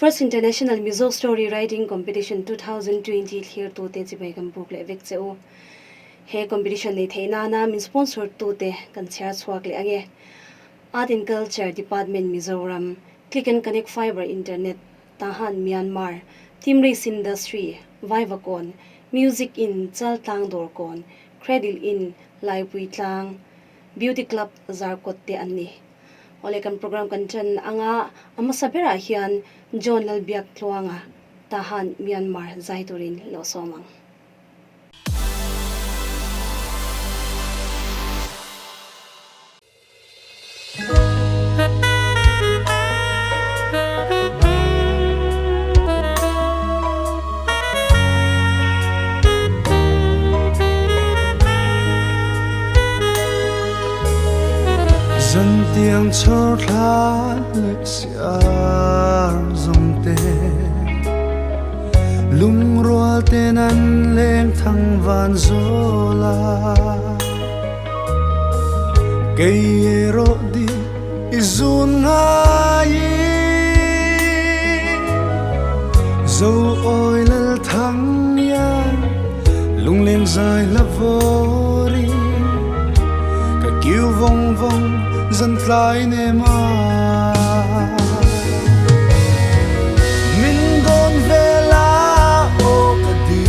First International Mizo Story Writing Competition 2020 thlirtute chibai kan buk leh vek che u. He competition nei theih nana min sponsor tute kan chhiar chhuak leh ange. Art and Culture Department Mizoram, Click and Connect Fiber Internet, Tahan Myanmar, Team Race Industry, Vaivakawn, Music Inn, Chaltlang Dawrkawn, Cradle Inn, Laipuitlang, Beauty Club Zarkawt te an ni. Awle kan program kan ṭan anga a hmasa berah hian John Lalbiaktluanga Tahan Myanmar zai turin lo sawm ang. Zantiang chhawr thla leh siar zawng te Lungrual ten an leng thang van zawl a Kei erawh di i zun ngai in Zo awi lal thang hian Lungleng zai hla vawrin Ka kiu vawng vawng zan tlai nem a. Min dawn ve la aw ka di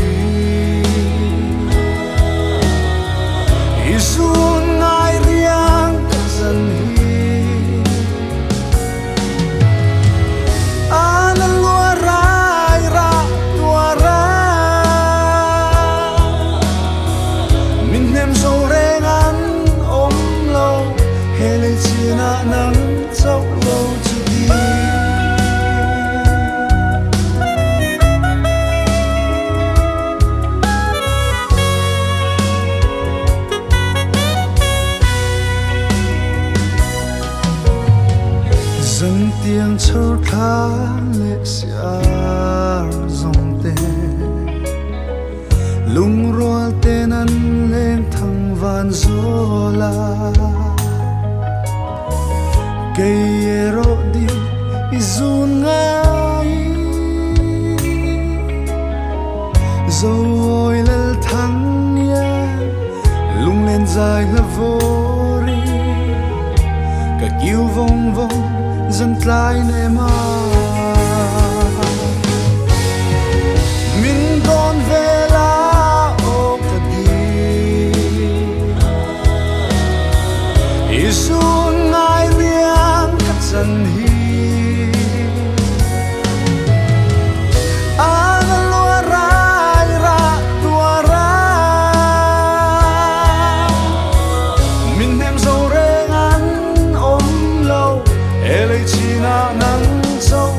I zun ngai riang ka zan hi A na lua rai ra tua ra Min hnem zo reng an awm lo He lei chinah nang chauh lo chu ti. Zantiang chhawr thla leh siar zawng te Lungrual ten an leng thang van zawl a Kei erawh ding i zun ngai Zawi lal thang hian lunglen zai hla vawri Ka kiu vawng vawng zan tlai nem a Min dawn ve la aw ka di I zun ngai riang ka chan hi A na lua rai ra tua ra Min hnem zo reng an awm lo He lei chinah nang chauh.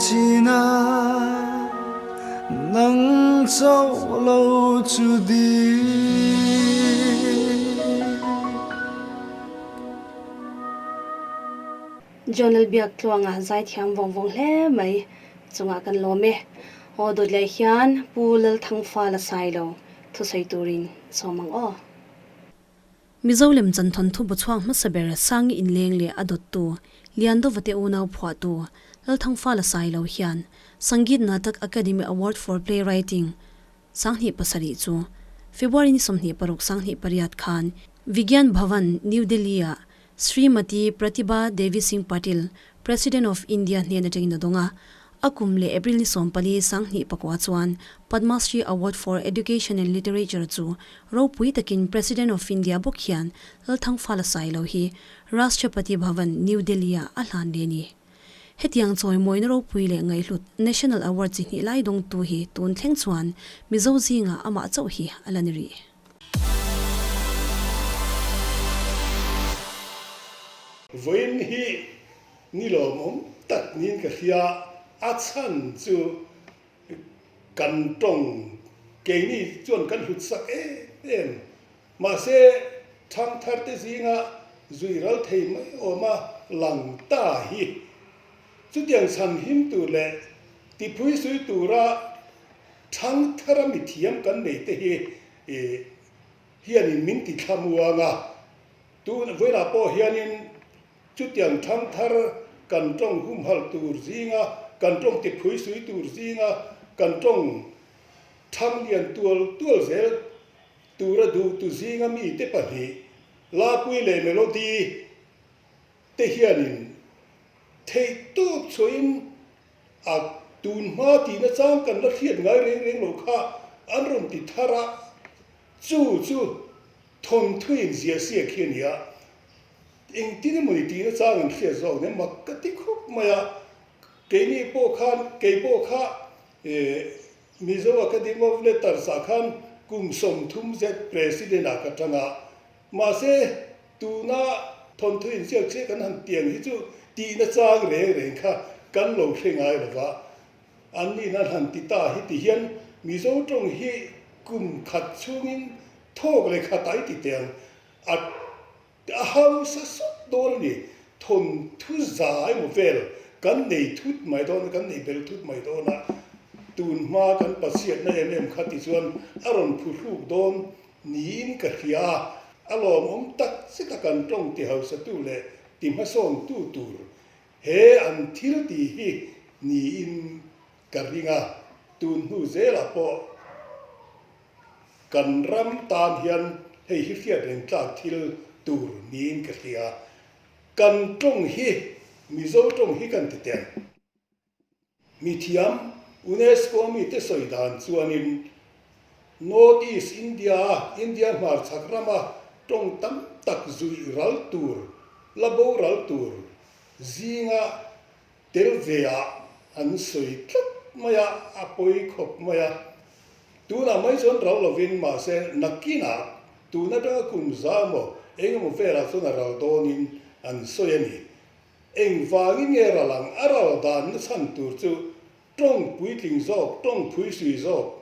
chin a nang chauh lo chu di. Jonel Biaktluanga zaithiam vawng vawng hle mai chungah kan lawm e. Aw dawt leh hian Pu Lalthangfa la sai lo thusawi turin sawm ang aw. Mizo lemchan thawnthu bu chhuak hmasa ber Sangi inleng leh a dawttu Liandova te unau phuahtu Lalthangfa la sai lo hian Sangeet Natak Akademi Award for Playwriting 2007 chu February ni 26 28 khan Vigyan Bhavan, New Delhi-ah Srimati Pratibha Devi Singh Patil, President of India hnen atangin a dawng a. A kum leh April ni 14 2009 chuan Padma Shri Award for Education and Literature chu ropui takin President of India bawk hian Lalthangfala Sailo hi Rashtrapati Bhavan, New Delhi-ah a hlan leh a ni. Hetiang chawimawina ropui leh ngaihhlut National Award chi hnih lai dawngtu hi tun thleng chuan Mizo zingah amah chauh hi a la ni rih. Vawiin hi ni lawmawm tak niin ka hria, a chhan chu kan tawng keini chuan kan hlut sak em em. Mahse, thangtharte zinga zui ral thei mai awma lang ta hi chutiang chhan him tur leh tiphui sui tura thangthara mithiam kan nei te hi hianin min ti thlamuang a. Tun vawilah pawh hianin chutiang thangthar kan tawng humhalh tur zinga, kan tawng tiphui sui tur zinga, kan tawng thanglian tual tual zel Tura duhtu zinga mite pahnih, Lapui leh Melody te hianin theihtawp chhuahin a tun hma tihna chang kan la hriat ngai reng reng lo kha an rawn ti thar a, chu chu thawnthuin ziah siak hi a ni a, engtin emawni tihna chang an hriat zawk nen mak ka ti khawp mai a, keini pawh khan kei pawh kha Mizo Academy of Letters ah khan kum 30 zet President ah ka tang a, mahse tuna thawnthu inziak chiah kan han tiang hi chu tihna chang reng reng kha kan lo hre ngai lo va, an nin an han ti ta hi ti hian Mizo tawng hi kum khat chhungin thawk leh khat ah i ti teh ang a. A hausa sawt dawn a ni. Thawnthu za emaw vel kan nei thut mai dawn a, kan nei bel thut mai dawn a. Tun hma kan pasiatna em em kha tichuan a rawn phuhruk dawn niin ka hria a. A lawmawm tak zet a kan tawng ti hausatu leh ti hmasawntu tur he an thil tih hi niin ka ring a. Tun hnu zelah pawh Kan ram tan hian hei hi hriat reng tlak thil tur niin ka hria. Kan tawng hi Mizo tawng hi kan ti teng. Mithiam UNESCO mite sawi dan chuanin North East India-a India hmarchhak rama tawng tam tak zuih ral tur, la boral tur zinga Tel ve ah an sawi tlat mai a, a pawi khawp mai a. Tunah mai chuan ral lovin mahse nakinah tun atanga kum za emaw eng emaw velah chuan a ral dawnin an sawi a ni. Engvangin nge ral ang? A ral danna chhan tur chu tawng puitling zawk, tawng phuisui zawk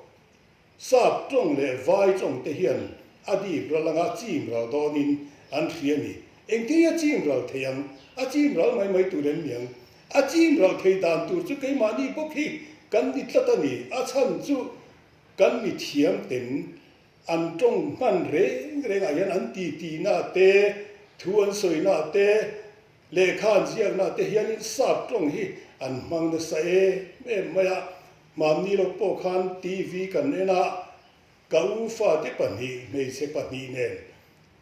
Sap tawng leh vai tawng te hian a dip ral anga chim ral dawnin an hria a ni. Engtin a chim ral thei ang? A chim ral mai mai tur em niang? A chim ral thei dan tur chu keimahni bawk hi kan ni tlat a ni. A chhan chu kan mi thiam ten an tawng hman reng rengah hian an titi na te, thu an sawi na te, lehkha an ziak na te hianin sap tawng hi an hmang nasa em em mai a. Mahni lo pawh khan TV kan en a, ka u fate pahnih, hmeichhe pahnih nen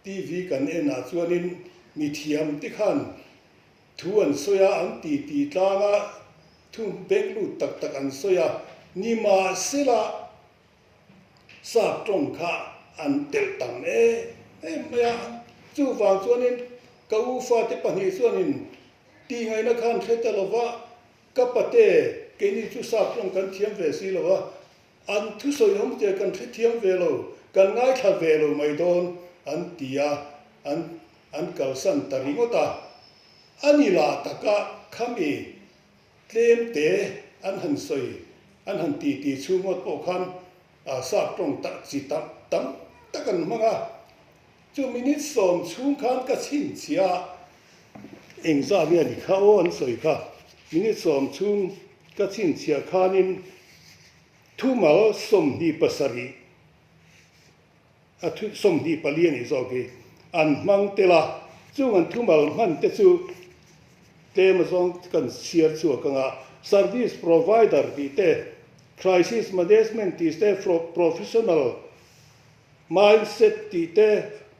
TV kan en ah chuanin mithiam te khan thu an sawi a, an titi tlang a, thu beng lut tak tak an sawi a, nimahsela sap tawng kha an telh tam em em mai a, chuvang chuanin ka u fate pahnih chuanin tihngaihna khan hre ta lova, Ka pate, keini chu sap tawng kan thiam ve si lo a, an thusawi awm che kan hrethiam ve lo, kan ngaithla ve lo mai dawn, an ti a, an an kalsan ta ringawt a. A ni lah taka khami tlem te. an han sawi, an han titi chhung ngawt pawh khan sap tawng tak chi tam tam tak an hmang a. Chu minute sawm chhung khan ka chhinchhiah a, engzah nge ni kha aw an sawi kha, minute sawm chhung ka chhinchhiah khanin thumal 27 a thu 24 a nih zawk hi an hmang tel a, chung an thumal hman te chu tlem azawng kan chhiar chhuak ang a, service provider tih te, crisis management tih te, professional mindset tih te,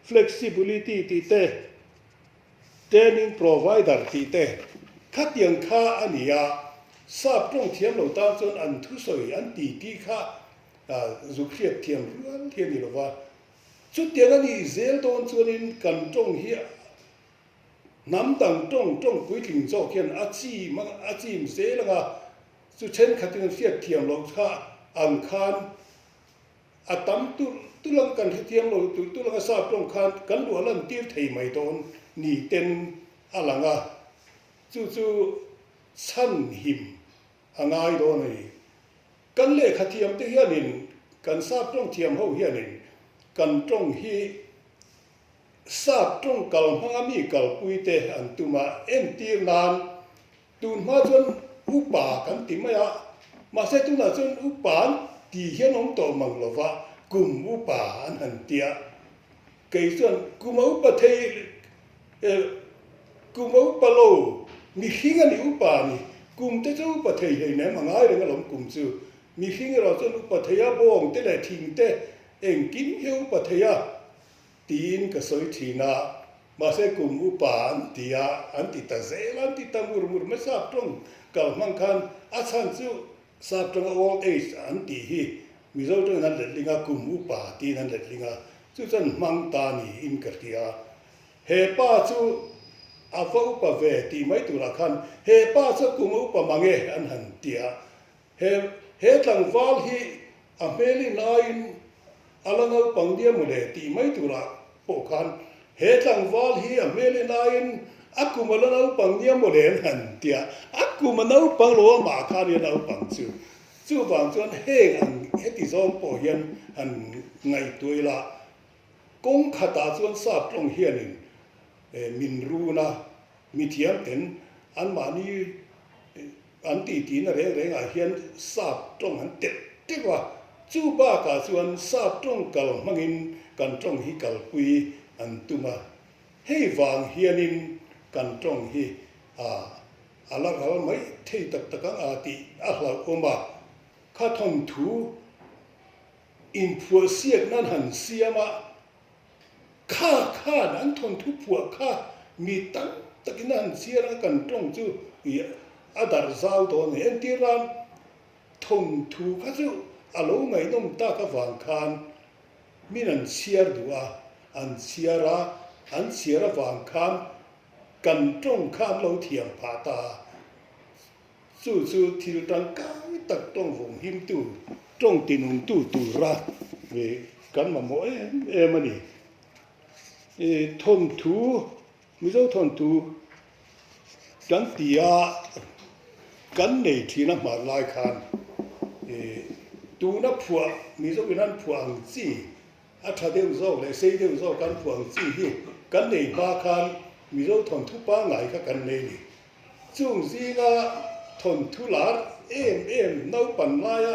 flexibility tih te, training provider tih te khatiang kha a ni a, sap tawng thiam lo tan chuan an thusawi an titi kha Zuk hriat thiam rual hi a ni lo va, chutiang a nih zel dawn chuanin kan tawng hi hnam dang tawng tawng puitling zawk hian a chim a chim zel ang a, chu thenkhatin an hriat thiam loh kha ang khan a tam tulh tulh ang kan hrethiam lo tulh tulh ang a sap tawng khan kan luah lan tir thei mai dawn ni ten a lang a, chu chu chhanhim a ngai dawn a ni. Kan lehkha thiam te hianin, kan sap tawng thiam ho hianin kan tawng hi sap tawng kal hmanga mi kalpui te an tum a, entir nan tun hma chuan upa kan ti mai a, mahse tunah chuan upa an ti hian awm tawh mang lo va, kum upa an han ti a, kei chuan kum a upa thei Kum a upa lo, mihring a ni upa a ni. Kum te chu upa thei hleinem a ngai reng alawm kum chu. Mihring erawh chuan upa thei a, bawng te leh thing te engkim hi a upa thei a tiin ka sawi thin a. Mahse kum upa an ti a, an ti ta zel a, an ti ta ngur ngur mai sap tawng kal hmang khan a chhan chu sap tawnga old age an tih hi Mizo tawngin an letling a, kum upa tiin an letling a, chu chuan hmang ta niin ka hria. He pa chu a va upa ve tih mai turah khan he pa chu kum a upa mang e an han ti a. He he tlangval hi a hmelin aiin a la naupang nia mawle tih mai turah pawh khan he tlangval hi a hmelin aiin a kum a la naupang nia mawle an han ti a. A kum a naupang lo amah khan i a naupang chu. Chuvang chuan heng ang heti zawng pawh hian han ngaihtuah ila Kawng khatah chuan sap tawng hianin min run a, mithiam ten anmahni an tihtina reng rengah hian sap tawng an telh teuh a, chu bakah chuan sap tawng kal hmangin kan tawng hi kalpui an tum a, hei vang hianin kan tawng hi a la ral mai thei tak tak ang a tih a hlauhawm a, kha thawnthu Inphuahsiak nan han siam a, kha khan an thawnthu phuah kha mi tam takin a han chhiar a, kan tawng chu ih a darh zau dawn a ni. Entir nan thawnthu kha chu a lo ngaihnawm tak avang khan min an chhiar duh a, an chhiar a, an chhiar avang khan kan tawng kha an lo thiam phah ta a. Chu chu thil tangkai tak tawng vawng himtu, tawng tinungtu tura kan mamawh em em a ni. Thawnthu, Mizo thawnthu kan ti a, kan nei thin a hman lai khan tuna phuah, Mizo in an phuah ang chi, a tha deuh zawk leh sei deuh zawk an phuah ang chi hi kan nei hma khan Mizo thawnthu pangngai kha kan nei a ni. Chung zinga thawnthu lar em em naupan laia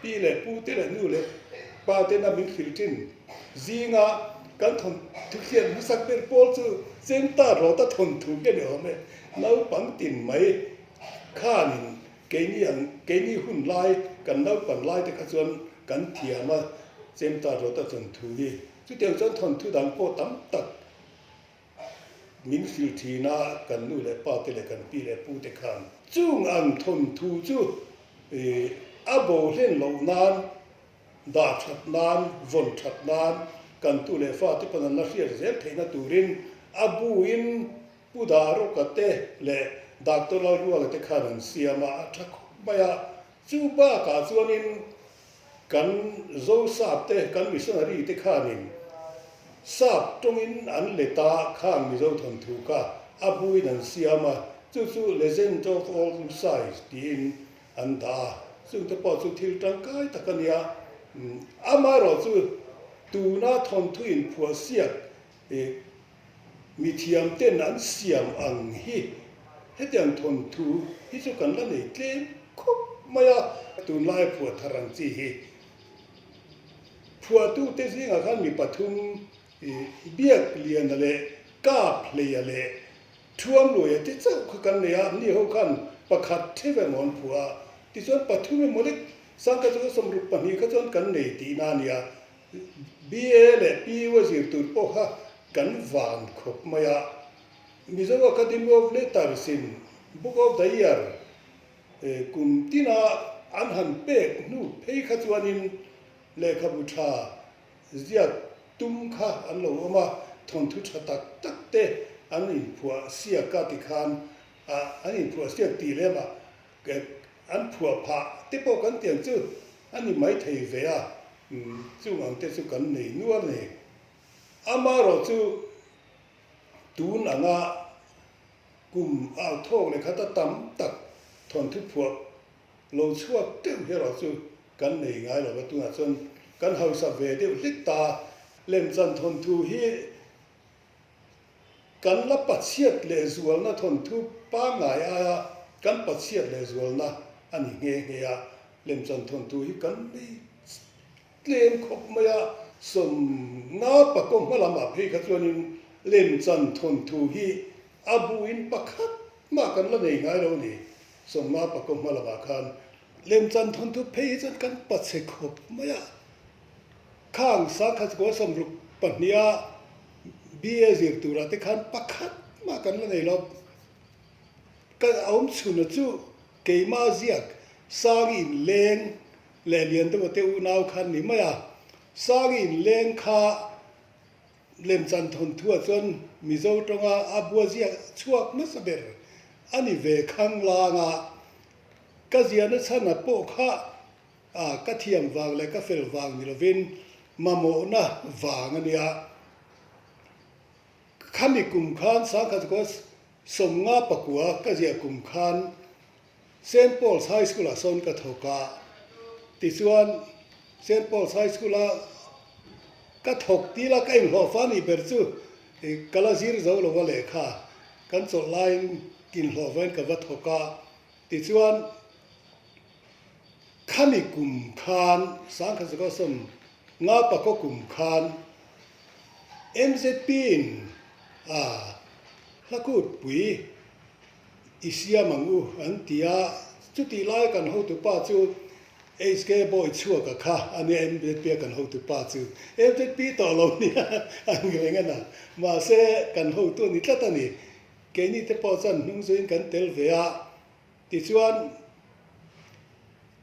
pi leh pu te leh nu leh pa tena min hrilh thin zinga kan thawnthu hriat hmasak ber pawl chu Chemta Rawta thawnthu nge ni awm e. Naupang tin mai khanin keini ang keini hun lai kan naupan lai te kha chuan kan thiam a Chemta Rawta thawnthu hi. Chutiang chuan thawnthu dang pawh tam tak Min hrilh thin a, kan nu leh pa te leh kan pi leh pu te khan. Chung ang thawnthu chu a bo hlen loh nan, dah that nan, vawn that nan, kan tu leh fa te pawn an la hriat zel theihna turin a buin Pu Darawka te leh Doctor Lalruala te khan an siam a, a tha khawp mai a. Chu bakah chuanin Kan Zosap te, kan missionary te khanin Sap tawngin an let a, khang Mizo thawnthu kha a buin an siam a, chu chu Legend of Old Lusai tiin. an dah a, chungte pawh chu thil tangkai tak a nia. Amaherawh chu tuna thawnthu inphuah siak mithiam ten an siam ang hi hetiang thawnthu hi chu kan la nei tlem khawp mai a, tunlaia phuah thar ang chi hi phuahtute zingah khan mi pathum Biak Liana leh Kap Hleia leh Thuamluaia te chauh kha kan nei a, ni ho khan pakhat theuh emaw an phuah a, tichuan pathum emaw lek sangkhat chu 62 kha chuan kan nei tihna a nia. BA leh PU a zir tur pawh kha kan van khawp mai a. Mizo Academy of Letters in Book of the Year kum tina an han pek hnu phei kha chuanin lehkhabu tha Ziak tum kha an lo awm a, thawnthu tha tak tak te an inphuah siak a tikhan an inphuah siak tih lem ah an phuah phah te pawh kan tiang chu a ni mai thei ve a, chung ang te chu kan nei nual a ni. Amaherawh chu tun anga kum au thawk leh khat a tam tak thawnthu phuah Lo chhuak deuh hi erawh chu kan nei ngai lo va, tunah chuan kan hausa ve deuh hlek ta. Lemchan thawnthu hi kan la pachhiat lehzualna thawnthu pangngai aia kan pachhiat lehzualna a ni nghe nghe a. Lemchan thawnthu hi kan nei tlem khawp mai a, sawmnga pakaw hma lamah phei kha chuanin lemchan thawnthu hi a buin pakhat mah kan la nei ngai lo a ni. Sawmnga pakaw hma lamah khan lemchan thawnthu phei hi chuan kan pachhe khawp mai a, khang sangkhat kua 62a BA zir turah te khan pakhat mah kan la nei lo. Ka awm chhuna chu keimah ziak Sangi inleng leh Liandova te unau khan ni mai a, Sangi inleng kha Lemchan thawnthuah chuan Mizo tawnga a bua ziak chhuak hmasa ber a ni ve khang lang a, ka ziahna chhana pawh kha ka thiam vang leh ka fel vang ni lovin mamawhna vang a nia. Khami kum khan sangkhat kua 59 ka ziah kum khan Saint Paul's High School-ah sawn ka thawk a, tichuan Saint Paul's High School-a ka thawk tila ka inhlawh fa nih ber chu ka la zir zo lo a lehkha kan chawlh laiin inhlawh vain ka va thawk a, tichuan khami kum khan sangkhat zakua 55 kum khan MZP-in a hlakutpui I siam ang u an ti a, chutih lai kan hotupa chu HK Bawi chhuaka kha a nia MZP a kan hotupa chu MZP tawh lo nia an reng a na mahse kan hotu a ni tlat a ni keini te pawh chuan hnung zuiin kan tel ve a tichuan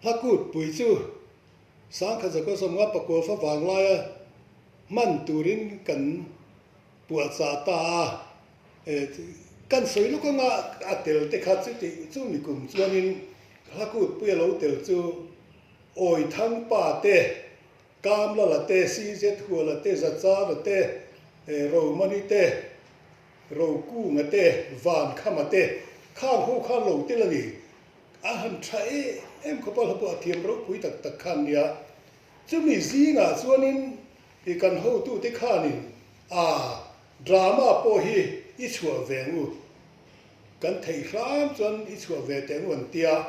hlakutpui chu sangkhat zakua 59 fa vanglaia hman turin kan puahchah ta a. Kan sawi lawk anga a tel te kha chuti chu mi kum chuanin Hlakutpui a lo tel chu Awithangpa te, Kamlala te, CZ Huala te, Zachara te, Romani te, Rokunga te, Vankhama te khang ho khan lo tel a ni. A han tha em em khawp a, hla pawh a thiam ropui tak tak khan nia. Chumi zingah chuanin i kan hotute khanin a Drama pawh hi i chhuah ve ang u, kan theih hram chuan i chhuah ve teh ang u an tia,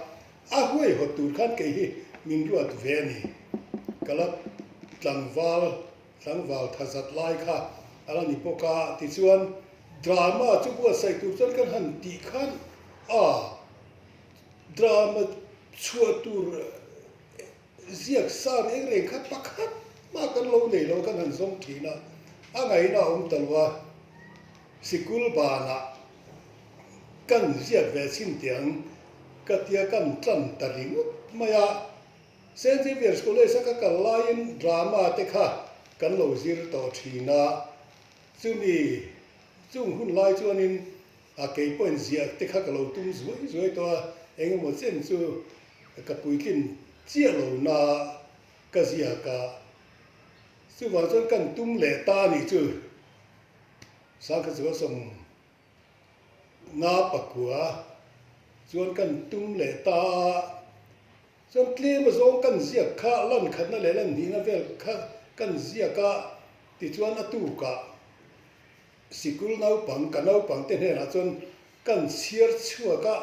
a huaihawt tur khan kei hi min ruat ve a ni. Ka la tlangval, tlangval tha zat lai kha a la ni bawk a, tichuan drama chu buatsaih tur chuan kan han tih khan a drama chhuah tur Ziak sa reng reng kha pakhat mah kan lo nei lo kan han zawng thin a, a ngaihna a awm ta lo a, sikul banah kan ziak ve chhin teh ang ka tia kan tlan ta ringawt mai a, Saint Xavier's College a ka kal laiin drama te kha kan lo zir tawh thin a, chumi chung hun lai chuanin a kei pawhin ziak te kha ka lo tum zuai zuai tawh a, engemaw chen chu Ka puitlin chiah lo na ka ziak a, chuvang chuan kan tum leh ta a nih chu. Sangkhat chu a 59 chuan kan tum leh ta a. Chuan tlem azawng kan ziak kha lan khatna leh lan hnihna vel kha kan ziak a, tichuan a tukah sikul naupang ka naupang te hnenah chuan kan chhiar chhuak a,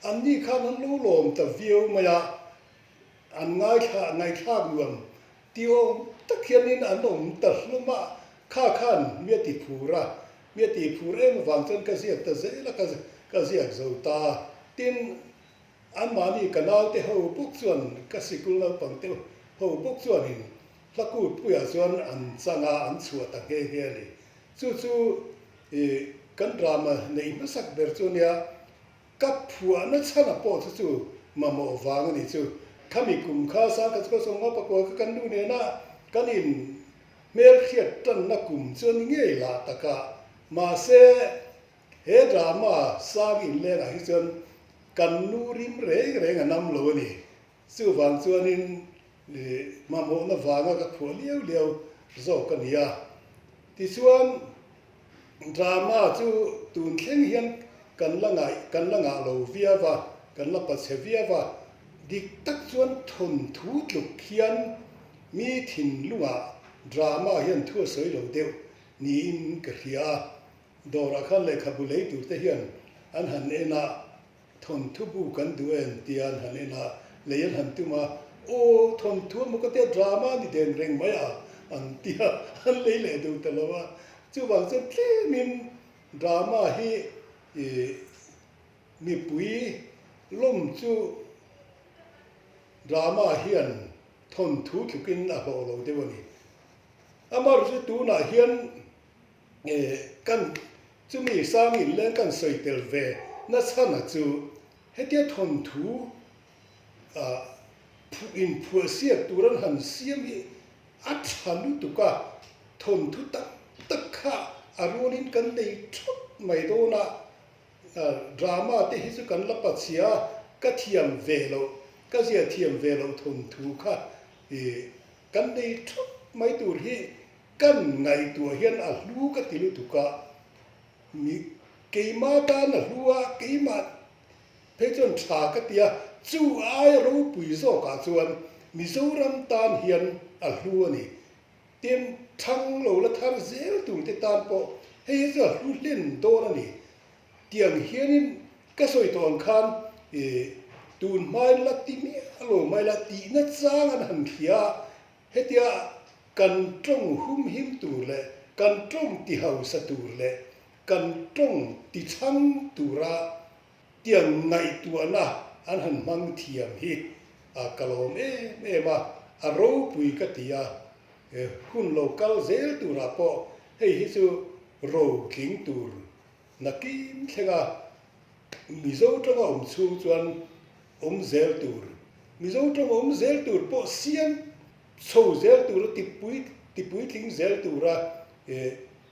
anni khan an lo lawm ta viau mai a, an ngaithla ngaihthlak nuam ti awm tak hianin an awm ta hlawm a, kha khan mi a ti phur a, mi a ti phur em avang chuan ka ziak ta zel a, ka ziak zo ta. Tin, Anmahni ka naute ho bawk chuan ka sikul naupang te ho bawk chuanin hla kut puiah chuan an chang a, an chhuah ta nghe nghe a ni. Chu chu i kan drama neih hmasak ber chu ania, ka phuahna chhana pawh chu chu mamawh vang a ni chu. Khami kum kha sangkhat chu ka sawm a, pakua kha kan nu nena kan in hmelhriat tanna kum chu a ni ngei lah tak a, mahse He drama sang inlengah hi chuan kan nu rim reng reng a nam lo a ni. Chuvang chuanin mamawhna vanga ka phuah liau liau zawk a ni a. Tichuan drama chu tun thleng hian kan la ngaih kan la ngah lo viau va, kan la pachhe viau va. Dik tak chuan thawnthu tluk hian mi thinlungah drama hian thu a sawi lo deuh niin ka hria a. Dawrah khan lehkhabu lei tur te hian an han en a, thawnthu bu kan duh em tia an han en a, lei an han tum a, aw thawnthu emaw ka tia drama ni den reng mai a an tia an lei leh duh ta lo a, chuvang chuan tlemin drama hi ih mipui lawm chu drama hian thawnthu tlukin a hlawh lo deuh a ni. Amaherawhchu tunah hian Kan chumi sang inleng kan sawi tel ve nachhana chu hetia thawnthu inphuahsiak tur an han siam hi a tha lutuk a, thawnthu tak tak kha a rualin kan nei thawt mai dawn a, drama te hi chu kan la pachhia a, ka thiam ve loh, ka zia thiam ve loh thawnthu kha kan nei thawt mai tur hi Kan ngaihtuah hian a hlu ka ti lutuk a, mi keimah tan a hlu a, keimah phei chuan tha ka ti a, chu aia ropui zawkah chuan Mizoram tan hian a hlu a ni. Tin, thang lo la thar zel turte tan pawh hei hi chu a hlu hlen dawn a ni. Tiang hianin ka sawi tawh ang khan i tun hmain la ti miah lo mai la tihna chang an han hria a, Hetia kan tawng humhim tur leh kan tawng ti hausa tur leh kan tawng ti chhang tura tiang ngaihtuahna an han hmang thiam hi a ka lawm em em a, a ropui ka ti a, hun lo kal zel turah pawh hei hi chu rotling tur nakin thlenga Mizo tawnga awm chhung chuan awm zel tur, Mizo tawnga awm zel tur pawh siam chho zel tura tipui tipuitling zel tura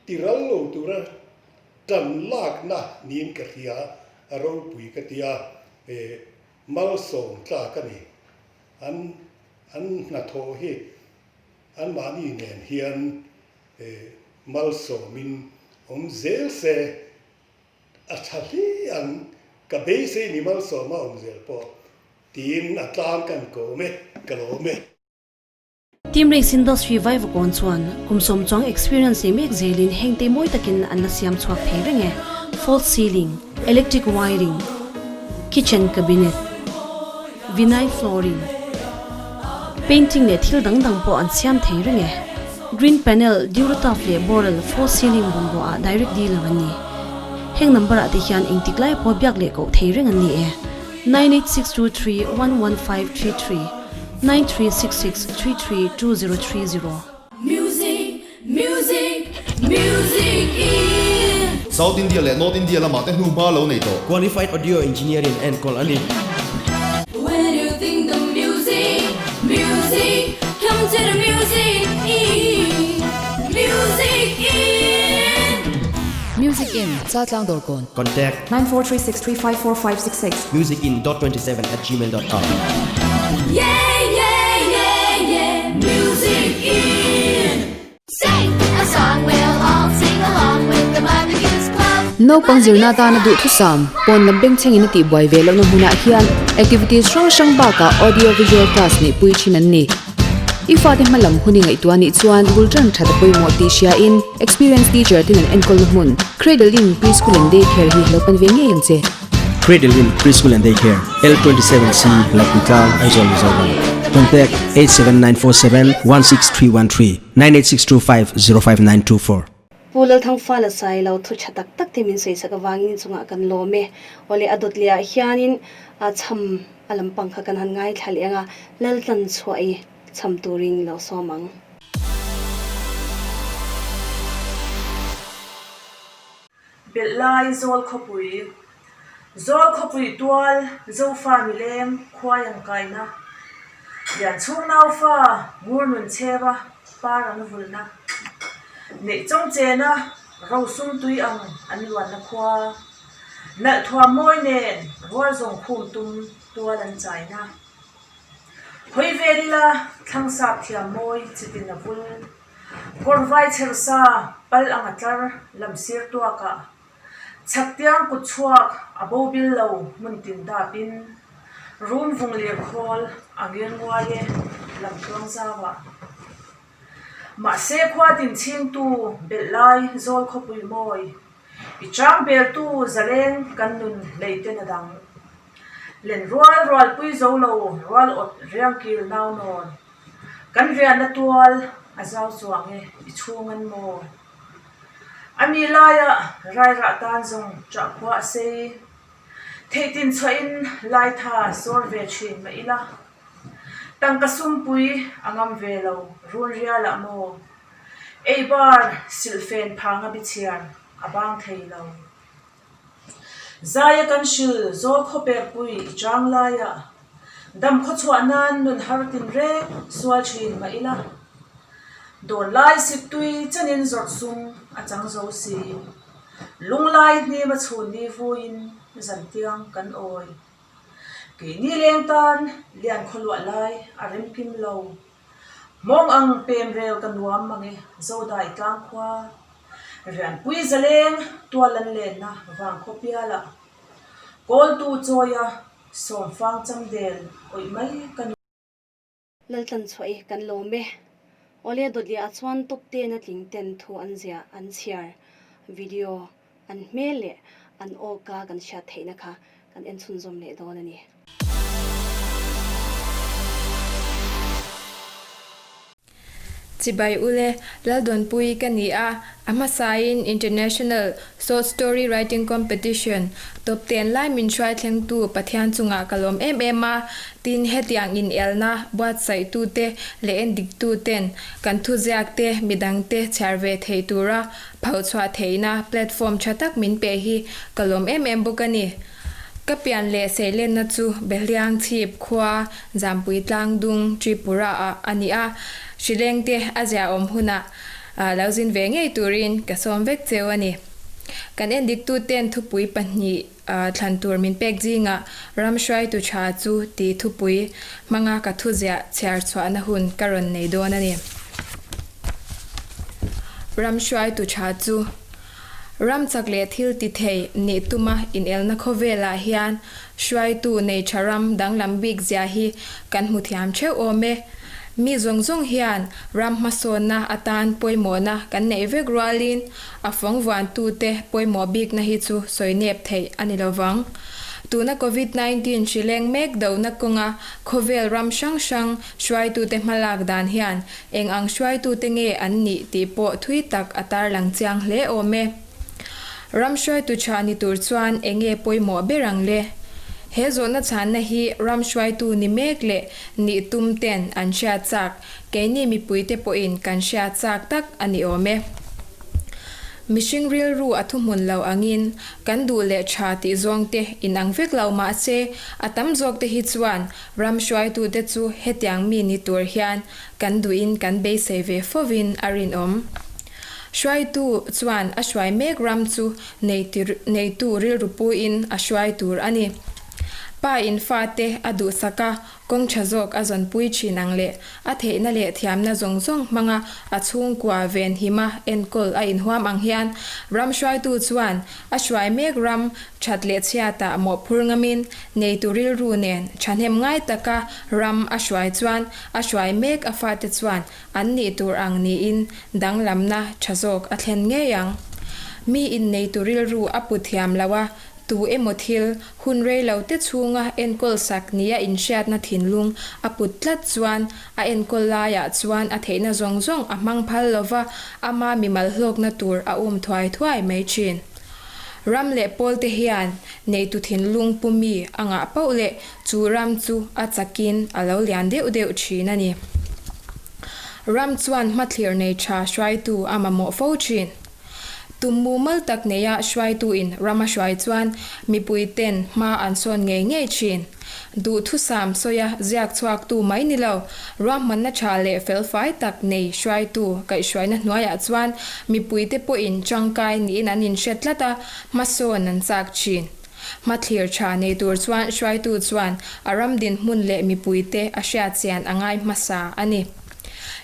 ti ral lo tura tan lakna niin ka hria, a ropui ka ti a, malsawm tlak a ni. An an hnathawh hi anmahni nen hian malsawmin awm zel se. A tha hle ang, ka beisei ni malsawma awm zel pawh tiin a tlang kan kawm e, ka lawm e. Team Race Industry Vaivakawn chuan kum sawmchuang experience nei mek zelin hengte mawi takin an la siam chhuak thei reng e, false ceiling, electric wiring, kitchen cabinet, vinyl flooring, painting leh thil dang dang pawh an siam thei reng e. Green panel, Durotaf leh Boral false ceiling bungrua ah direct dealer an ni. Heng number ah te hian engtik lai pawh biak leh koh thei reng an ni e, 98623 11533, 9366 33 2030. Music, music, music in. South India leh North India lamah te hnuhma lo nei tawh. Qualified Audio Engineer in enkawl a ni. When you think the music, music, come to the music in, music in. Music in, Chaltlang Dawrkawn. Contact. 9436354566. Musicin dot 27 at gmail dot com. Yeah, yeah, yeah, yeah, music in. Sing a song we'll all sing along with the Mother Goose Club. Naupang zirna atana duhthusam, pawn lam bengchhengin a tihbuai ve lohna hmunah hian activities hrang hrang bakah audio visual class neihpui thin an ni. I fate hma lam hun i ngaihtuah nih chuan bul tan that a pawimawh tih hriain experienced teacher ten an enkawlna hmun Cradle Inn Preschool and Day Care hi lo pan ve ngei ang che. Cradle Inn Preschool and Day Care, L27C, Lakpui-Tlang, Aizawl, Mizoram. Contact, 87947 16313 98625 05924. Pu Lalthangfala Sailo thu tha tak tak te min sawi sak avangin inchungah kan lawm e. Awle a dawt leh ah hianin a chham a lampang kha kan han ngaithla leh anga Laltlan chhuah i chham turin lo sawm ang. Belh lai Zawl khawpui Zawl khawpui tual Zofa mileng khuai an kaina Lianchhung naufa ngur nun chheva par an vulna Neih chawng chena rosum tui ang an luanna khua Nalh thuam mawi nen rual zawng khum tum tual an chaina Hawi vel ila thlang sap thiam mawi chitin a vul. Kawrvai chhersa pal ang a tlar lam sir tuakah chhaktiang kut chhuak a bo bil lo hmun tin dapin rum vung lir khawl a ngir nguai e lam tluang zauah. Mahse khua tin chhingtu belh lai zawl khawpui mawi i chang beltu zaleng kan nun hlei ten a dang. Len rual rualpui zo lo rual awt riangkil nau nawn. Kan riahna tual a zau chuang e, i chhung an maw? A mi laia rairah tan zawng ṭah khua a sei. Theihtin chhuahin laitha sawr ve ṭhin mah ila, tangka sumpui a ngam ve lo run rialah maw? Eibar silhfen phanga bichhiar a bang thei lo. Zaia kan hril zawl khawpekpui i chang laia dam khawchhuah nan nun har tin reng sual thin mah ila, dawn lai siktui chenin zawrh sum a chang zo si, lunglai hnim a chhun ni vuiin zantiang kan awi. Keini leng tan lian khawluah lai a remkim lo. Hmawng ang pem rel ka nuam mange Zodai tlang khua. Rianpui zaleng tual an lenna vangkhaw pialah kawltu chawia sawmfang chamdel awih mai ka nuam. Laltlan chhuah i kan lawm e. Awle dawtliah chuan top ten a tling ten thu an ziah an chhiar video an hmel leh an aw ka kan hriat theihna kha kan en chhunzawm leh dawn a ni. Chibai ule, Laldawnpui ka ni a, a hmasain International Short Story Writing Competition top ten lai min hruai thlengtu Pathian chungah ka lawm em em a, tin hetiang inelna buatsaihtute leh endiktuten kan thuziakte midangte chhiar ve thei tura phochhuah theihna platform tha tak min pe hi ka lawm em em bawk a ni. Ka pian leh seilenna chu Behliang chhip khua Zampui Tlangdung Tripura ah a ni a, Hrilengte a ziahawm hunah lo zin ve ngei turin ka sawm vek cheu a ni. Kan endiktuten thupui pahnih thlan tur min pek zingah ram hruaitu tha chu ti thupui hmanga ka thuziah chhiar chhuahna hun ka rawn nei dawn a ni. Ram hruaitu tha chu. Ram chak leh thil ti thei nih tuma inelna khawvelah hian hruaitu nei tha ram danglam bik zia hi kan hmu thiam theuh awm e. Mi zawng zawng hian ram hmasawnna atan pawimawhna kan neih vek rualin a fawng vuantute pawimawh bikna hi chu sawi nep theih a ni lovang. Tuna Covid 19 hri leng mek dohna kawnga khawvel ram hrang hrang hruaitute hmalak dan hian Eng ang hruaitute nge an nih tih pawh thui tak a tarlang chiang hle awm e. Ram hruaitu tha ni tur chuan eng nge pawimawh ber ang le? He zawhna chhanna hi ram hruaitu ni mek leh nih tum ten an hriat chak, keini mipuite pawhin kan hriat chak tak a ni awm e. Mihring rilru a thuhmun lo angin kan duh leh tha tih zawngte inang vek lo mahse a tam zawkte hi chuan Ram hruaitute chu hetiang mi ni tur hian kan duhin kan beisei ve fovin a rinawm. Hruaitu chuan a hruai mek ram chu neitu rilru puin a hruai tur a ni. Pa in fate a duhsak a, kawng tha zawk a zawnpui thin ang leh a theihna leh thiamna zawng zawng hmanga a chhungkua venhima enkawl a inhuam ang hian ram hruaitu chuan a hruai mek ram that leh chhiatah mawhphur ngamin neitu rilru nen thahnem ngai taka ram a hruai chuan a hruai mek a fate chuan an nih tur ang niin danglamna tha zawk a thlen ngei ang. Mi inneitu rilru a pu thiam lo a, tu emaw thil hun rei lo te chhunga enkawl sak nia inhriatna thinlung a put tlat chuan a enkawl laiah chuan a theihna zawng zawng a hmang phal lo va, ama mimal hlawkna tur a um thuai thuai mai thin. Ram leh pawl te hian neitu thinlung pu mi a ngah poh leh chu ram chu a chakin a lo lian deuh deuh thin a ni. Ram chuan hmathlir nei tha hruaitu a mamawh fo thin. Tum mumal tak neia hruaituin ram a hruai chuan mipui ten hma an sawn ngei ngei thin. Duhthusam sawia ziak chhuaktu mai ni lo, ruahmanna tha leh felfai tak nei hruaitu kaihhruaina hnuaiah chuan mipuite pawhin tangkai niin an inhre tlat a, hmasawn an chak thin. Hmathlir tha nei tur chuan hruaitu chuan a ram dinhmun leh mipuite a hriatchian a ngai hmasa a ni.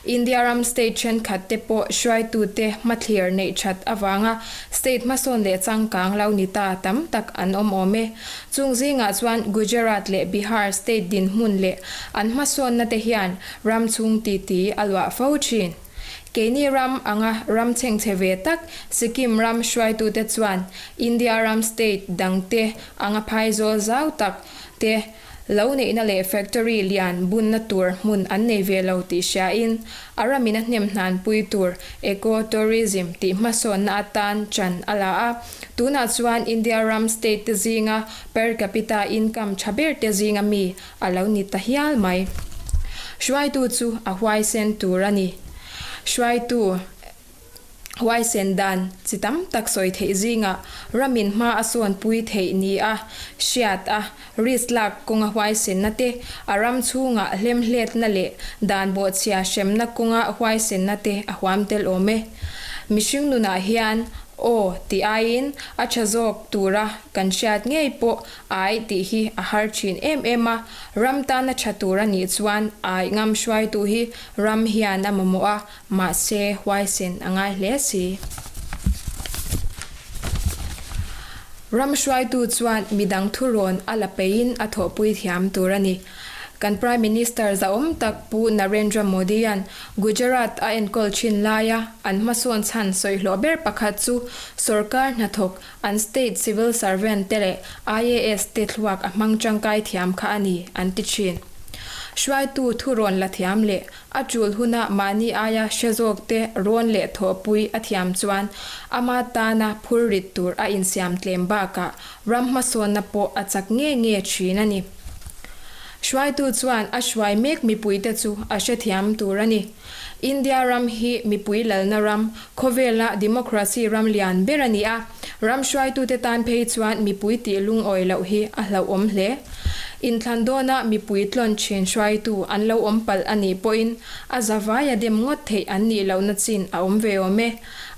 India ram state thenkhat te pawh hruaitute hmathlir neih that avanga state hmasawn leh changkang lo ni ta tam tak an awm awm e. Chung zingah chuan Gujarat leh Bihar state dinhmun leh an hmasawnna te hian ram chhung titi a luah fo thin. Keini ram anga ram chhengchhe ve tak Sikkim ram hruaitute chuan India ram state dangte anga phaizawl zau tak te Lo neihna leh factory lian bunna tur hmun an nei ve lo tih hriain a ramin a hnem hnanpui tur eco tourism tih hmasawnna atan ṭan a la a. Tunah chuan India ram state te zinga per capita income ṭha ber te zinga mi a lo ni ta hial mai. Hruaitu chu a huaisen tur a ni. Hruaitu. Huaisen dan chi tam tak sawi theih zingah ramin hma a sawnpui theih ni a hriat a, risk lak kawnga huaisenna te, a ram chhunga hlemhletna leh dan bawhchhia hremna kawnga huaisenna te a huam tel awm e. Mihring nunah hian aw tih aiin a tha zawk tura kan hriat ngei pawh ai tih hi a har thin em em a, ram tana tha tur a nih chuan ai ngam hruaitu hi ram hian a mamawh a, Mahse, huaisen a ngai hle si. Ram hruaitu chuan midang thurawn a la peiin a thawhpui thiam tur a ni. Kan Prime Minister zahawm tak Pu Narendra Modi-a'n Gujarat a enkawl thin laia an hmasawn chhan sawihlawh ber pakhat chu sorkar hnathawk an state civil servant te leh IAS te thluak a hmang tangkai thiam kha a ni an ti thin. Hruaitu thurawn la thiam leh A tul huna mahni aia hre zawkte rawn leh thawhpui a thiam chuan ama tana phur rit tur a insiam tlem bakah ram hmasawnna pawh a chak nge nge thin a ni. Hruaitu chuan a hruai mek mipuite chu a hrethiam tur a ni. India ram hi mipui lalna ram, khawvela democracy ram lian ber a ni a, ram hruaitute tan phei chuan mipui tih lungawi loh hi a hlauhawm hle. Inthlan dawna mipui tlawn thin hruaitu an lo awm palh a nih pawhin a zavaia dem ngawt theih an nih lohna chin a awm ve awm e.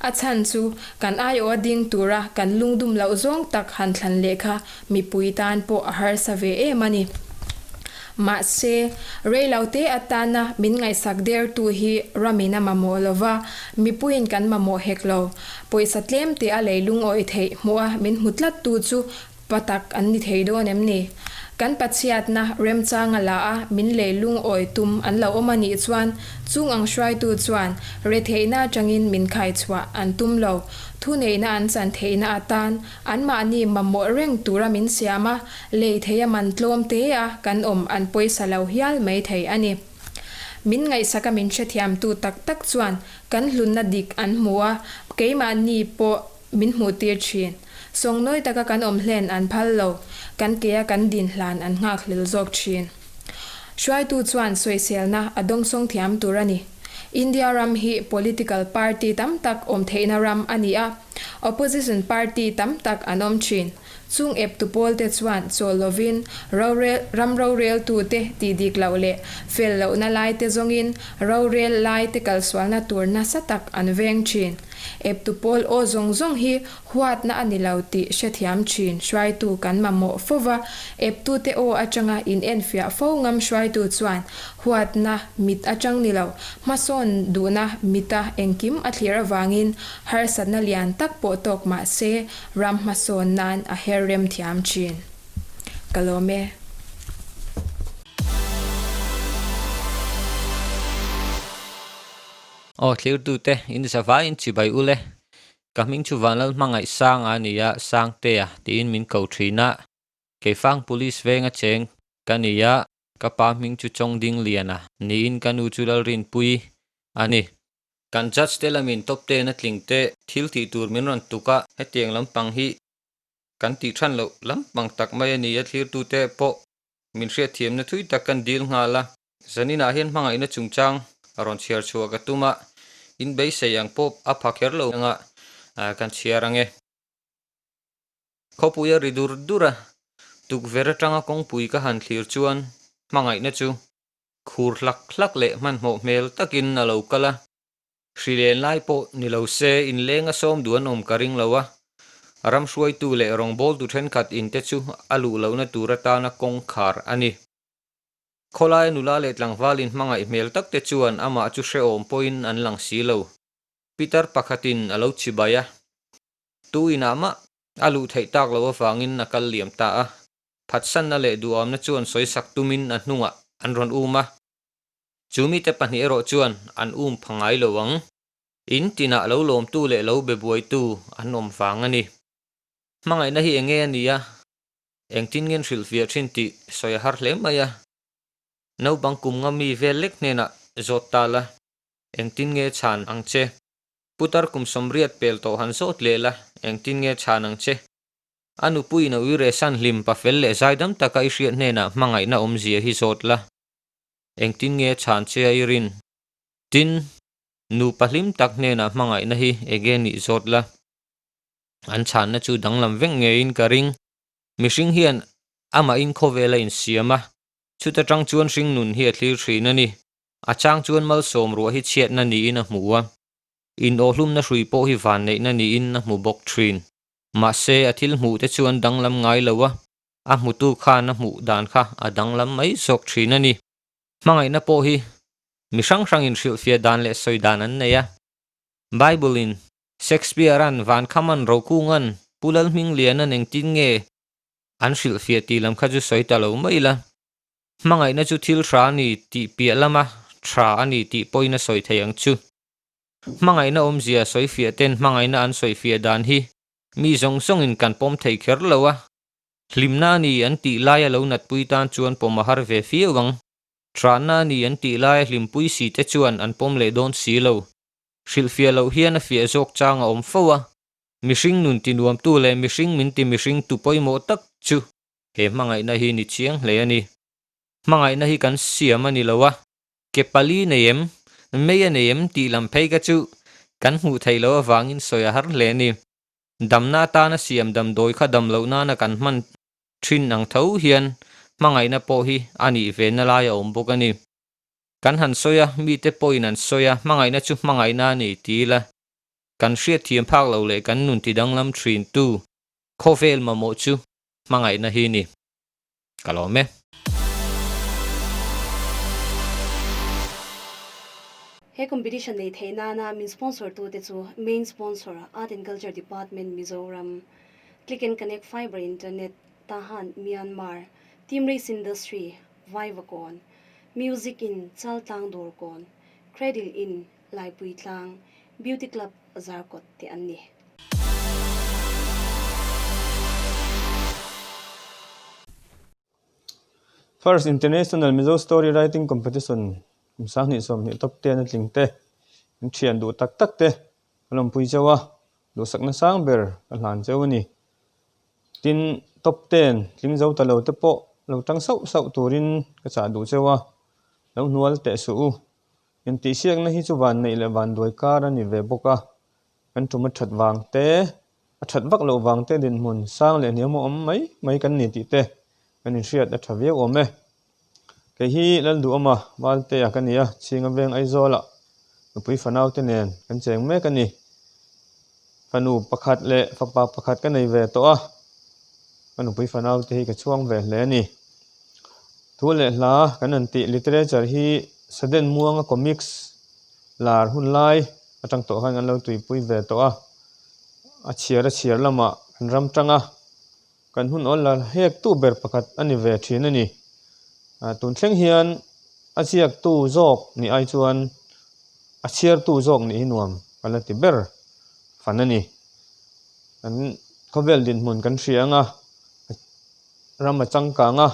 A chhan chu kan aiawha ding tura kan lungdum loh zawng tak han thlan leh kha mipui tan pawh a harsa ve em a ni. Mahse, reilote atana min ngaihsak dertu hi ramin a mamawh lova, mipuiin kan mamawh hek lo. Pawisa tlemte a lei lungawi theih hmuha min hmu tlattu chu Pa tak an ni thei dawn em ni? Kan Pathiatna remchanga la a min lei lungawi tum an lo awm a nih chuan chung ang hruaitu chuan retheihna atangin min khaichhuah an tum lo. Thuneihna an chan theihna atan anmahni mamawh reng tura min siam a, lei thei a man tlawm te a kan awm an pawisa lo hial mai thei a ni. Min ngaihsaka min hrethiamtu tak tak chuan kan hlunna dik an hmu a, keimahni pawh Min hmuhtir thin. Sawngnawi taka kan awm hlen an phal lo, kan kea kan din hlan an nghakhlel zawk thin. Hruaitu chuan sawiselna a dawngsawng thiam tur a ni. India ram hi political party tam tak awm theihna ram a ni a. Opposition party tam tak an awm thin. Chung eptu pawlte chuan chawl lovin rorel ram roreltute tih dik loh leh fel lohna laite zawngin rorel laite kalsualna tur nasa tak an veng thin. Eptu pawl aw zawng zawng hi huatna a ni lo tih hrethiam thin hruaitu kan mamawh fo va, eptute aw atanga inenfiah fo ngam hruaitu chuan huatna mit atang ni lo, hmasawn duhna mita engkim a thlir avangin harsatna lian tak pawh tawk mah se ram hmasawn nan a her rem thiam thin. Ka lawm e. Aw thlirtute, in zavaiin chibai ul e. Ka hming chu Vanlal hmangaih Sanga a ni a, Sangtea tiin min ko thin a. Keifang Police venga cheng ka ni a, ka pa hming chu Chawngdingliana niin ka nu chu Lalrinpuii a ni. Kan judge te lamin top ten a tling te thil tih tur min rawn tuk a, hetiang lampang hi kan tih than loh lampang tak mai a ni a, thlirtute pawh min hriatthiamna thui tak kan dil nghal a. Zaninah hian hmangaihna chungchang a rawn chhiar chhuah ka tum a, in beisei ang pawh a pha kher lo anga kan chhiar ang e. Khawpui a ri dur dur a, tukverh atanga kawngpui ka han thlir chuan hmangaihna chu khur hlak hlak leh hmanhmawh hmel takin a lo kal a. Hrilen lai pawh ni lo se inleng a sawm duh an awm ka ring lo a, ram hruaitu leh rawngbawltu thenkhat inte chu a luh lohna tur atana kawngkhar a ni. Khawlaia nula leh tlangval inhmangaih hmel tak te chuan amah chu hrehawm pawhin an lang si lo. Pitar pakhatin a lo chibai a, tu inah mah a luh theih tak loh avangin a kal liam ta a. Phatsanna leh duhawmna chuan sawisak tumin a hnungah an rawn um a. Chu mite pahnih erawh chuan an um pha ngai lo ang. In tinah lo lawmtu leh lo be buaitu an awm vang a ni. Hmangaihna hi enge a nia? Engtin ngen hrilhfiah thin tih sawi a har hle mai a. Naupang kum nga mi vel lek hnenah zawt ta la, engtin nge chhan ang che? Putar kum 80 pel tawh han zawt leh la, engtin nge chhan ang che? A nupuiin a uire san hlim pafel leh zaidam taka i hriat hnenah hmangaihna awmzia hi zawt la, engtin nge chhan che a i rin? Tin, nupa hlim tak hnenah hmangaihna hi ege nih zawt la. An chhanna chu danglam vek ngeiin ka ring. Mihring hian amahin khawvel a insiam a, chuta tang chuan hringnun hi a thlir thin a ni. A chang chuan malsawm ruah hi chhiatna niin a hmu a, inawhlumna hrui pawh hi vanneihna niin a hmu bawk thin. Mahse, a thil hmuh te chuan danglam ngai lo a, a hmutu khan a hmuh dan kha a danglam mai zawk thin a ni. Hmangaihna pawh hi mi hrang hrangin hrilhfiah dan leh sawi dan an nei a. Bible-in Shakespeare-a'n Vankhaman Rokunga'n Pu Lalhmingliana'n engtin nge an hrilhfiah tih lam kha chu sawi ta lo mai ila. Hmangaihna chu thil hra a ni tih piah lama tha a ni tih pawhin a sawi thei ang chu. Hmangaihna awmzia sawifiah ten hmangaihna an sawifiah dan hi mi zawng zawngin kan pawm thei kher lo a. Hlimna a ni an tih laia lo natpui tan chuan pawm a har ve fiau ang. Thrahna a ni an tih laia hlimpui si te chuan an pawm leh dawn si lo. Hrilhfiah loh hian a fiah zawk chang a awm fo a, mihring nun tinuamtu leh mihring min ti mihring tu pawimawh tak chu he hmangaihna hi ni chiang hle a ni. Hmangaihna hi kan siam a ni lo a, ke pali nei em, mei a nei em tih lam phei kha chu kan hmuh theih loh avangin sawi a har hle a ni. Damna atana siam damdawi kha dam loh nana kan hman thin ang tho hian hmangaihna pawh hi a nih ve na lai a awm bawk a ni. Kan han sawi a, mite pawhin an sawi a, hmangaihna chu hmangaihna a ni ti ila, kan hriatthiam phak lo leh kan nun tidanglam thin tu khawvel mamawh chu hmangaihna hi ni. Ka lawm e. He competition nei theih nana min sponsor tu te chu Main Sponsor, Art and Culture Department Mizoram, Click and Connect Fiber Internet, Tahan, Myanmar, Team Race Industry, Vaivakawn, Music in Chaltlang Dawrkawn, Cradle in Laipuitlang, Beauty Club Zarkawt te an ni. First International Mizo Story Writing Competition kum 2020 top ten a tling te, an thian duh tak tak te ka lawmpui cheu a, duhsakna sang ber ka hlan cheu a ni. Tin, top ten tling zo ta lo te pawh lo tang sauh sauh turin ka chah duh cheu a, lo hnual teh suh u. Intihsiakna hi chu vanneih leh vanduai kar a ni ve bawk a. Kan tum a that vang te, a that vak loh vang te dinhmun sang leh hniam a awm mai mai kan ni tih te kan inhriat a tha viau awm e. Kei hi Lalduhawma Valtea ka ni a, Chhinga Veng Aizawlah nupui fanau te nen kan cheng mek a ni. Fanu pakhat leh fapa pakhat ka nei ve tawh a, ka nupui fanau te hi ka chhuang ve hle a ni. Thu leh hla kan han tih literature hi Saden Muanga comics lar hun lai atang tawh khan kan lo tuipui ve tawh a, a chhiar a chhiar lamah kan ram tang a, kan hun awl la hek tu ber pakhat a ni ve thin a ni. Tun thleng hian a ziaktu zawk nih ai chuan a chhiartu zawk nih hi nuam ka la ti ber fan a ni. Kan khawvel dinhmun kan hria ang a, ram a changkang a,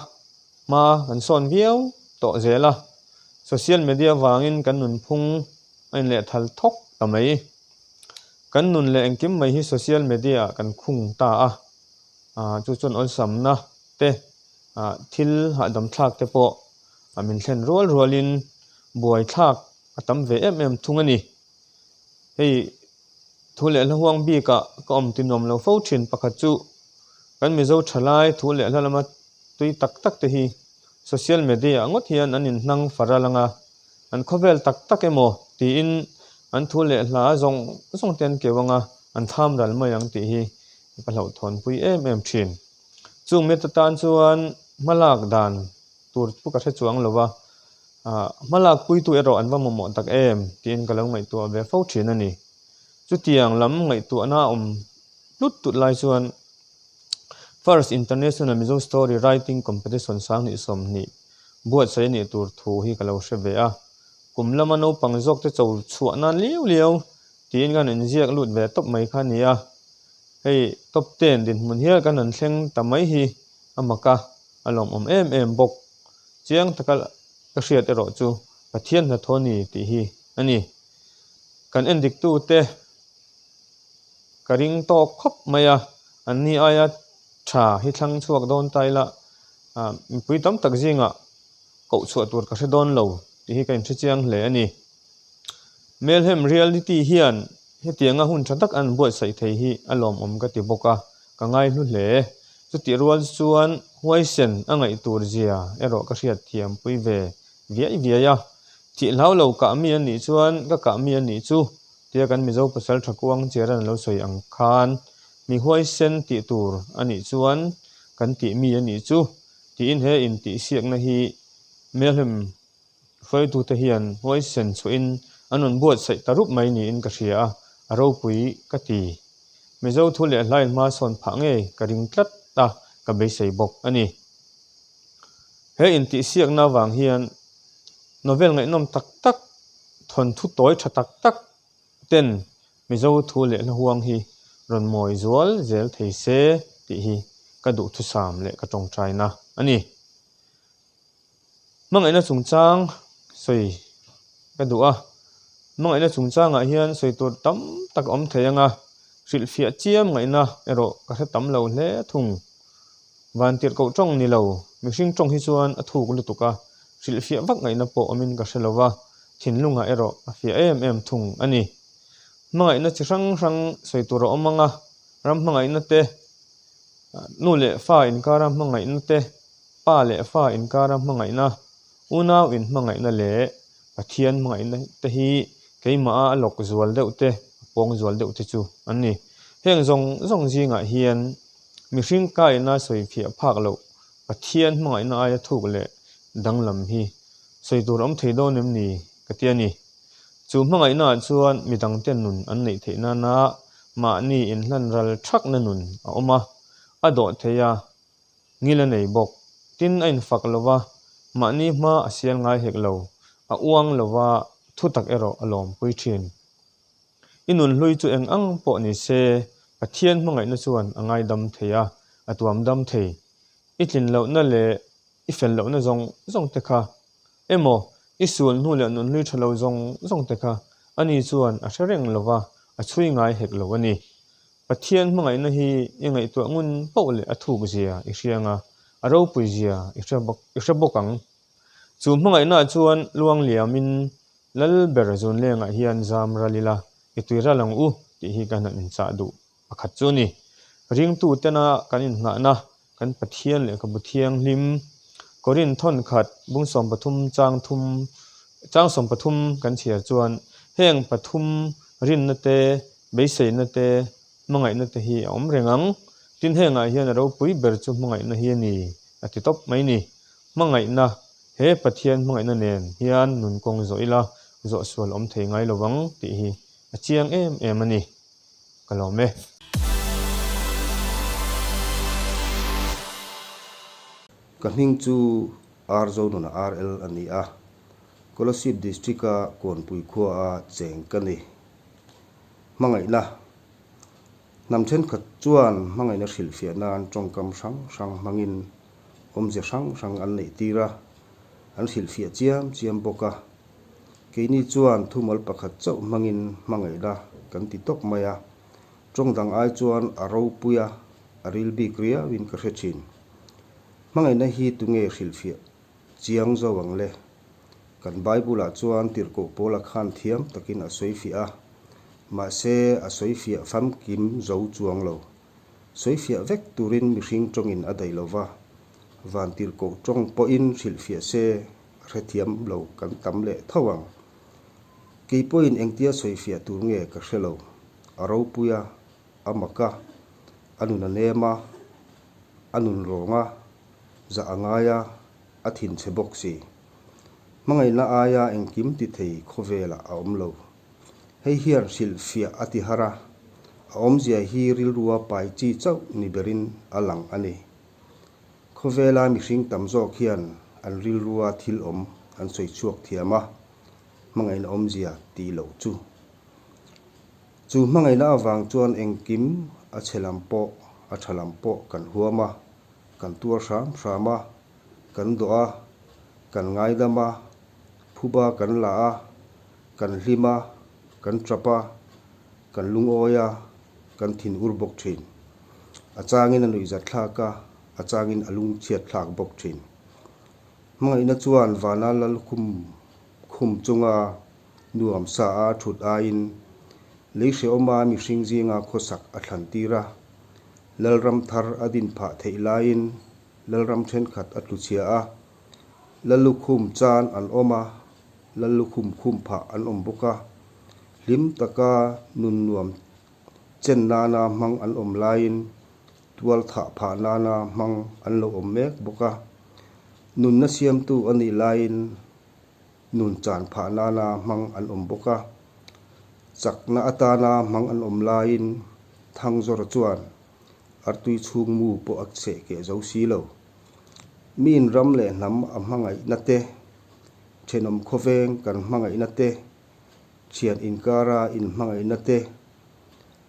hma kan sawn viau tawh zel a, social media vangin kan nunphung a inlehthal thawk ta mai. Kan nun leh engkim mai hi social media ah kan khung ta a, chu chuan awlsamna te thil hahdam thlak te pawh min thlen rual rualin buaithlak a tam ve em em thung a ni. Hei thu leh hla huang bikah ka awm ti nuam lo fo thin pakhat chu kan Mizo thalai thu leh hla lama tui tak tak te hi social media ah ngawt hian an inhnang faral anga an khawvel tak tak emaw tiin an thu leh hla zawng zawng te an keu anga an tham ral mai ang tih hi ka hlauhthawnpui em em thin. Chung mite tan chuan hmalak dan tur chu ka hre chuang lo va, hmalak puitu erawh an va mamawh tak em tiin ka lo ngaihtuah ve fo thin a ni. Chutiang lam ngaihtuahna a awm tlut tut lai chuan First International Mizo Story Writing Competition 2020 buatsaih a nih tur thu hi ka lo hre ve a. Kum lama naupang zawk te cho chhuah nan liau liau tiin kan inziak lut ve tawp mai kha a ni a. Hei top ten dinhmun hial kan han thleng ta mai hi a mak a, a lawmawm em em bawk. Chiang taka ka hriat erawh chu Pathian hnathawh a ni tih hi a ni. Kan endiktute ka ring tawk khawp mai a, anni aia tha hi thlang chhuak dawn ta ila mipui tam tak zingah koh chhuah tur ka hre dawn lo tih hi ka inhre chiang hle a ni. Melhem reality hian hetianga hun tha tak an buatsaih thei hi a lawmawm ka ti bawk a, ka ngaihlu hle. Chutih rual chuan huaisen a ngaih tur zia erawh ka hriat thiam pui ve viai viai a. Thih hlau lo kah mi a nih chuan ka kah mi a nih chu tia kan Mizo pasal tha kuang chiar an lo sawi ang khan mi huaisen tih tur a nih chuan kan tih mi a nih chu tiin he intihsiakna hi Melhem Hruaitute hian huaisen chhuahin an rawn buatsaih ta rup mai niin ka hria a, a ropui ka ti. Mizo thu leh hlain hma sawn phah ngei ka ring tlat a, ka beisei bawk a ni. He intihsiakna avang hian novel ngaihnawm tak tak, thawnthu tawi tha tak tak ten Mizo thu leh hla huang hi rawn mawi zual zel thei se tih hi ka duhthusam leh ka tawngtaina a ni. Hmangaihna chungchang sawi ka duh a, hmangaihna chungchangah hian sawi tur tam tak a awm thei ang a, hrilhfiah chiam ngaihna erawh ka hre tam lo hle thung. Vantirhkoh tawng ni lo, mihring tawng hi chuan a thuk lutuk a, hrilhfiah vak ngaihna pawh awmin ka hre lo va, thinlungah erawh a fiah em em thung a ni. Hmangaihna chi hrang hrang sawi tur a awm ang a, ram hmangaihna te, nu leh fa inkara hmangaihna te, Pa leh Fa inkara hmangaihna, unau inhmangaihna leh Pathian hmangaihna te hi keimaha a lawk zual deuh te, a pawng zual deuh te chu an ni. Heng zawng zawng zingah hian mihring kaina sawi phiah phak loh Pathian hmangaihna aia thuk leh danglam hi sawi tur awm thei dawn em ni ka ti a ni. Chu hmangaihnaah chuan midangte nun an neih theih nana mahni inhlan ral thakna nun a awm a, a dawh thei a, Ngil a nei bawk. Tin, a infak lo va, mahni hma a sial ngai hek lo, a uang lo va, thu tak erawh a lawmpui thin. I nun hlui chu eng ang pawh ni se, Pathian hmangaihna chuan a ngaidam thei a, a tuam dam thei. I tlin lohna leh i fel lohna zawng zawng te kha emaw, i sual hnu leh nun hlui tha lo zawng zawng te kha ani chuan a hre reng lo va, a chhui ngai hek lo a ni. Pathian hmangaihna hi i ngaihtuah ngun poh leh a thuk zia i hria anga, a ropui zia i hre bawk i hre bawk ang. Chu hmangaihnaah chuan luang liamin Lal ber zun lengah hian zam ral ila, i tui ral ang u tih hi ka han inchah duh pakhat chu a ni. Ringtu tena kan inngahna kan Pathian lehkhabu thianghlim Korinth thawnkhat bung 13 chang thum chang 13 kan chhiar chuan heng pathum rinna te, beiseina te, hmangaihna te hi a awm reng ang. Tin hengah hian a ropui ber chu hmangaihna hi a ni a ti tawp mai ni. Hmangaihna, he Pathian hmangaihna nen hian nun kawng zawh ila zawh sual awm thei ngai lo vang tih hi a chiang em em a ni. Ka lawm e. Ka hming chu R Zonuna RL a ni a, Kolasib District-a Kawnpui khuaa cheng ka ni. Hmangaihna Hnam thenkhat chuan hmangaihna hrilhfiah nan tawngkam hrang hrang hmangin awmze hrang hrang an neih tir a, an hrilhfiah chiam chiam bawk a. Keini chuan thumal pakhat chauh hmangin hmangaihna kan ti tawp mai a, tawng dang ai chuan a ropui a, a ril bik riauin ka hre thin. Hmangaihna hi tunge hrilhfiah chiang zo ang le? Kan Bible-ah chuan tirhkoh Paula khan thiam takin a sawifiah a, mahse a sawifiah famkim zo chuang lo. Sawifiah vek turin mihring tawngin a daih lo va, van tirhkoh tawng pawhin hrilhfiah se a hrethiam lo kan tam leh tho ang. Kei pawhin engtia sawifiah tur nge ka hre lo. A ropui a, a mak a, a nun a nem a, a nun rawng a, zah a ngai a, a thinchhe bawk si. Hmangaihna aia engkim ti thei khawvelah a awm lo. Hei hian hrilhfiah a ti har a, a awmzia hi rilrua pai chi chauh ni berin a lang a ni. Khawvela mihring tam zawk hian an rilrua thil awm an sawi chhuak thiam a, hmangaihna awmzia tih loh chu. Chu hmangaihna avang chuan engkim a chhe lam pawh a tha lam pawh kan huam a, kan tuar hram hram a, kan dawh a, kan ngaidam a, phuba kan la a, kan hlim a, kan tap a, kan lungawi a, kan thin ur bawk thin. A changin a nuihzat thlak a, a changin a lungchhiat thlak bawk thin. Hmangaihna chuan vana lal khum khum chunga nuam sa a thut aiin lei hrehawma mihring zinga khawsak a thlan tir a, Lalram thar a din phah theih laiin Lalram thenkhat a tlu chhia a, Lallukhum chan an awm a, Lallukhum khum phah an awm bawk a, hlim taka nun nuam chen nana hmang an awm laiin tual thah phah nana hmang an lo awm mek bawk a. Nunna siamtu a nih laiin nun chan phah nana hmang an awm bawk a. Chakna atana hmang an awm laiin Thangzawra chuan Artui chhung mu pawh a cheh keh zo si lo. Miin ram leh hnam a hmangaihna te, thenawm khawveng kan hmangaihna te, thian inkara inhmangaihna te,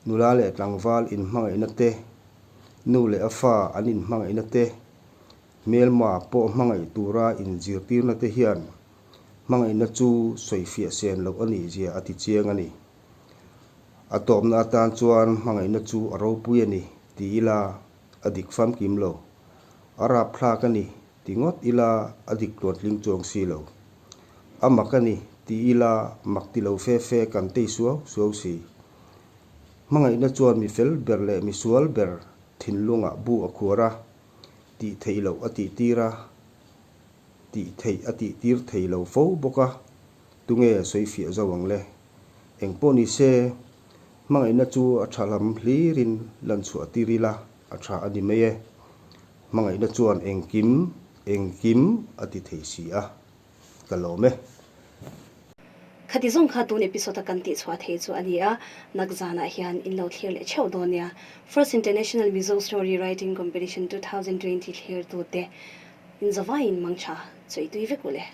nula leh tlangval inhmangaihna te, nu leh a fa an inhmangaihna te, hmelma pawh hmangaih tura inzirtirna te hian hmangaihna chu sawifiah sen loh a nih zia a ti chiang a ni. A tawpna atan chuan hmangaihna chu a ropui a ni ti ila a dik famkim lo. A rapthlak a ni ti ngawt ila a dik tluantling chuang si lo. A mak a ni ti ila mak ti lo fe fe kan tei suau suau si. Hmangaihna chuan mi fel ber leh mi sual ber thinlungah bu a khuar a, tih theih loh a tih tir a, tih theih a tih tir thei lo fo bawk a, tunge sawifiah zo ang le? Eng pawh ni se, hmangaihna chu a tha lam hlirin lan chhuah tir ila a tha a ni mai e. Hmangaihna chuan engkim, engkim a ti thei si a, ka lawm e. Khati zawng kha tun episode a kan tih chhuah thei chu a ni a, nak zanah hian in lo thlir leh theuh dawn nia. First International Mizo Story Writing Competition 2020 thlir tute in zavaiin mangtha chawi tui vek u le.